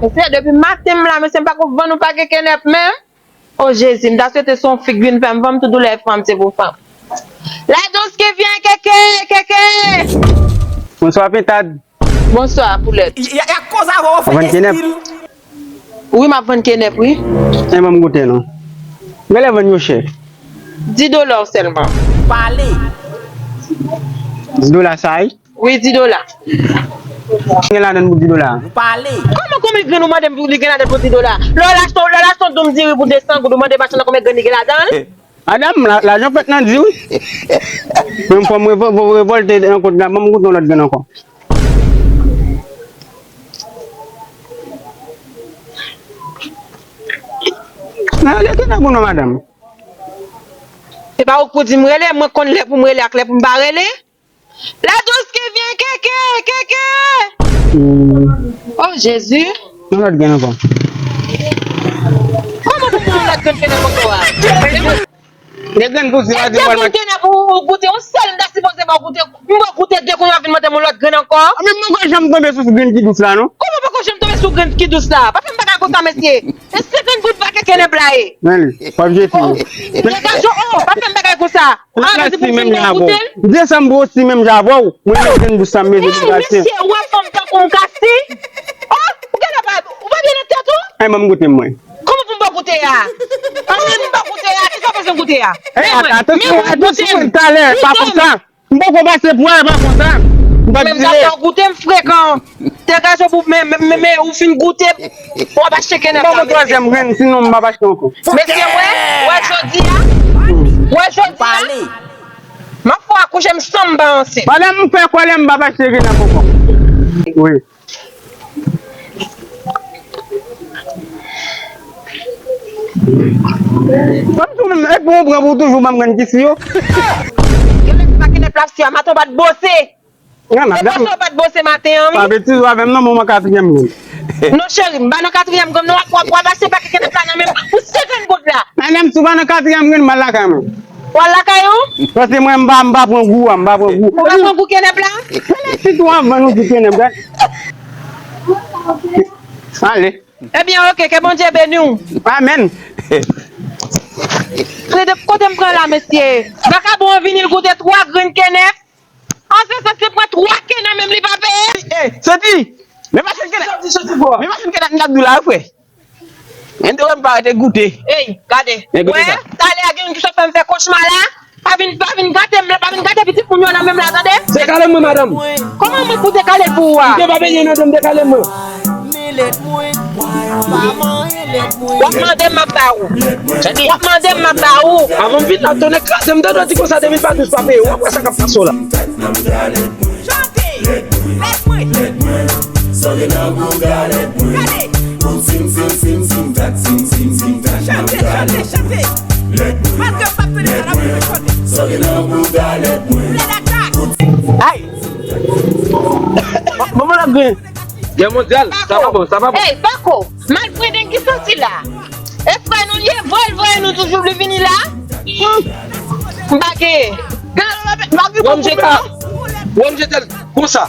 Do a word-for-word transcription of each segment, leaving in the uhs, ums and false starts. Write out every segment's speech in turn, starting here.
Mesye, depi maten m la, mesye, m pako vann yon pakèt kenèp menm. O Jezi, m ta swete se yon fi k vin fè m vann, tout doulè fanm se pou fanm. La douce qui vient, keke, keke. Bonswa, Pintad. Bonswa, Poulèt. Y, y, y a koz avè w, fè estil. Wi, m ap vann kenèp, wi. E ban m goute non. Genlè vann yo chè. Dis dola sèlman. Pale. Dis dola sa, wi? Wi, dis dola. Gen ladan pou dis dola. Pale. Kòman, kòman grenn ou mande m pou li gen ladan pou dis dola? Lè w lachte, lè w lachte yon doum diri pou de san goud, ou mande machann nan kòman grenn li gen ladan l? Madanm, la, lajan fèt nan di wi. Menm fò m revò-, revò-, revòlte nan kont la, ban m goute yon lòt grenn ankò. Nan, rete nan goun nan, madanm. Se pa ou k pou di m rele, mwen konn lè pou m rele ak lè pou m pa rele. La douce qui vient, keke, keke. Hmm. Oh, Jezi. Yon lòt grenn ankò. Kòman pou pran yon lòt grenn kenèp ankò a? De grenn pou di, e de grenn kenèp ou, ou goute, yon sèl m ta sipoze ba w goute, m ba w goute de, kounye a w ap vin mande m yon lòt grenn ankò. A, men m poko janm tonbe sou grenn ki dous la, non. Kòman poko janm tonbe sou grenn ki dous la? Pa fè m bagay konsa, mesye. E senkann goud pakèt kenèp la ye. Men li, w ap jete yo. Degaje w, oh, pa fè m bagay konsa. Ah, mezanmi, si menm jan avè w. Desanm bro, si menm jan avè w. Mwen menm grenn bouch sa m bezwen pou m ka si. Mesye, ou wè fanm tankou m ka si? Oh, ou genlè pa, ou pa byen nan tèt ou? Ay, ban m goute mwen. Kòman pou m ba w goute a? Kòman pou m ba w goute a? Kisa w panse m goute a? Ey, atansyon, atansyon, talè, pa konsa. M poko pase pou wè, pa konsa. M p ap dire. Men m ta fè w goute, m frekan. Degaje w pou, men, men, men, men ou fin goute, w ap achte kenèp la. Ban mwen twazyèm grenn, sinon m p ap achte ankò. Mesye, wè, wè jodi a, wè jodi a, m ap fè w akouche m san m pa ansent. Pandan m fè kòlè, m p ap achte kenèp ankò. Wi. Kòm tou menm, e pou ou pran pou toujou ban m grenn ki si yo. Genlè se pa kenèp l ap si a, maten w pa t bwose. Nan, madanm. E bwose w pa t bwose maten an, wi. Pa betize avè m non, mwen katriyèm grenn. Non, cheri, m pa nan katriyèm grenn non, w ap, w ap, w ap achte pakèt kenèp la nan men m pou senkann goud la. Madanm, si w pa nan katriyèm grenn, m al lakay mwen. W al lakay ou? Paske mwen, m pa, m pa pran gou a, m pa pran gou. Ou pa pran gou kenèp la? Men si tou anvan nou di kenèp, gad. Ale. Ebyen, oke, ke Bondye beni w. Amèn. Kote m pran la, mesye? Vakabon an vini, l goute twa grenn kenèp. An se sans, li pran twa kenèp menm, li pa peye. Ey, soti! Men machann kenèp. Soti, soti fò. Men machann kenèp, m t ap di w la, frè. Men te wè m pa rete goute. Ey, gade. Wè, talè a gen youn ki sot fè m fè kochma la. Pa vin, pa vin gate m, pa vin gate pitit moun yo nan men m la, tande? Dekale mwen, madanm. Kòman mwen pou dekale l pou ou a? M te pa benyen nan dan m, dekale mwen. W ap mande m, m ap ba ou. W ap mande m, m ap ba ou. Avan m vin la, tonnè kraze m, tande w di konsa, de mil pa dous pa peye. W ap wè sa k ap pase w la. Chante! Lèt mwen! Lèt mwen! Sa gen nan bouda lèt mwen. Gade! Ou sim, sim, sim, sim, tak, sim, sim, sim, tak, chante, chante, chante! Lèt mwen! Malgre m p ap tande sa, n ap rive chante! Sa gen nan bouda lèt mwen. Lèt atak! Ay! Manman la gen! Gè mondyal, sa pa bon, sa pa bon. Ey, Bako, malpwendeng ki soti la. E frè nou li ye, voye l voye nou toujou, li vini la. Hmm. M pa gen. Wè m jete, wè m jete l konsa.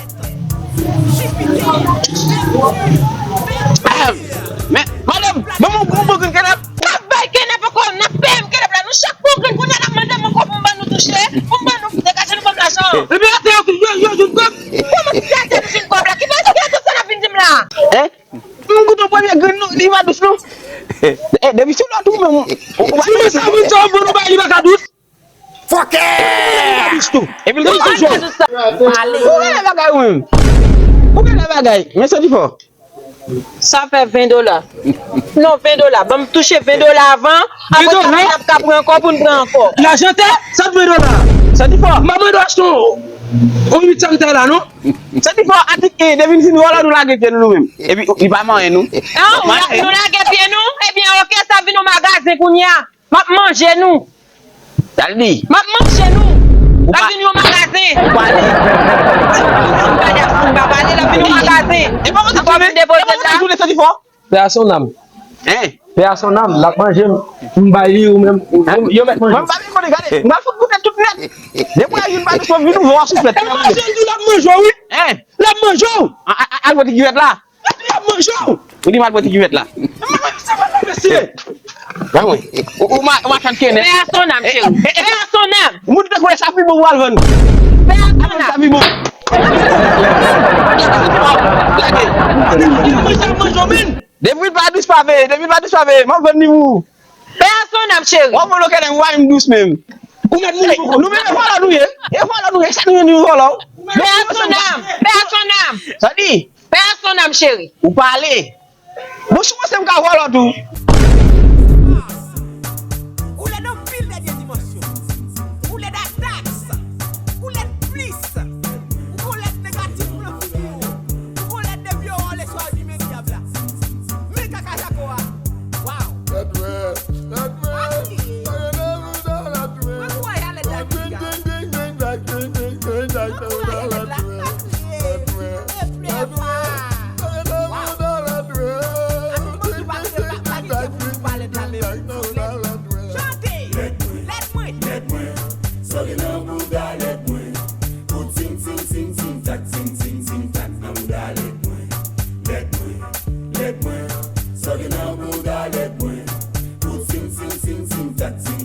Ahem. Men, madanm, ban m yon gwo bout kenèp. N ap bay kenèp ankò, n ap peye m kenèp la. Nou chak pran yon grenn, kounye a n ap mande m ankò pou m ban nou touche, pou m ban nou degaje nou kòb lajan. Ebyen, atè yo, yo, yo, yo, kòb. Kòman se atè nou jwenn kòb la? Ki bagay sa n ap vin di m la? Hein? M goute yon premye grenn non, li pa dous non. Eh, depi sou lòt ou menm, ou, ou pa dous. Si nou sa moun sa w ban nou bay, li pa ka dous. Fòkè! Li pa dous tou. Epi l gen dous tou. Pale. Ou genlè bagay ou menm. Ou genlè bagay. Men soti fò. Sa fè ven dola. Non, ven dola. Ban m touche ven dola avan. Apre sa, n ap ka pran ankò pou n pran ankò. Lajan tè, sa ven dola. Soti fò. M pa mande w achte yon, yon uit san m te la, non. Soti fò, atik, eh, depi n fin vòlò, nou lage pye nou, nou menm. Epi, li pa manyen nou. Ah, nou la-, nou lage pye nou? Ebyen, oke, sa vin yon magazen kounye a. M ap manje nou. Sa l di? M ap manje nou. L ap vin yon magazen. Ou pale. Si m pa pale, si m pa pale, l ap vin yon magazen. E pa mwen ki vin depoze l la. Soti fò. Paix à son âme. Hein? Paix à son âme, l ap manje m, m bay li ou menm. Hein? Yo mèt manje. Mwen pa vin konnen, gade, m al fout goute tout nèt. Depi w youn pa dous, mwen vin ouvè w souflèt. E manje l tou, l ap manje w, wi. Hein? L ap manje w. A, a, a, al pote kivèt la. L ap manje w. Ou di m al pote kivèt la. Mesye! Ba mwen. Ou, ou ma-, ou machann kenèt. Pè a son nam, cheri. Pè a son nam. Moun te kwè sa pi bon pou al vann. Pè a son nam. Sa pi bon. Lage. Depi l pa dous pa veye, depi l pa dous pa veye, m ap vann li pou ou. Pè a son nam, cheri. W ap vòlò kèlè m, w a menm dous menm. Ou mèt mouri pou kont. Nou menm e vòlò nou ye. E vòlò nou ye, sa nou ye nou vòlò. Pè a son nam. Pè a son nam. Sa di? Pè a son nam, cheri. Ou pale. Bon, si w panse m ka vòlò tou. Ou lèd anpil dènye dimansyon. Ou lèd a taks. Ou lèd plis. Ou gon lèd negatif nan figi w. Ou gon lèd depi w wè w le swa di men dyab la. Men kaka jako a. Waw. Lèd mwen, lèd mwen. Sa gen nan bouda lèd mwen. Mwen kwè y a lèd la piga. Mwen kwè y a lèd la. Sa kriye. Lèd mwen. Lèd mwen. Chante! Lèd mwen, lèd mwen, sa gen nan bouda lèd mwen. Ou ting ting ting ting tak ting ting ting tak nan bouda lèd mwen. Lèd mwen, lèd mwen, sa gen nan bouda lèd mwen. Ou ting ting ting ting tak ting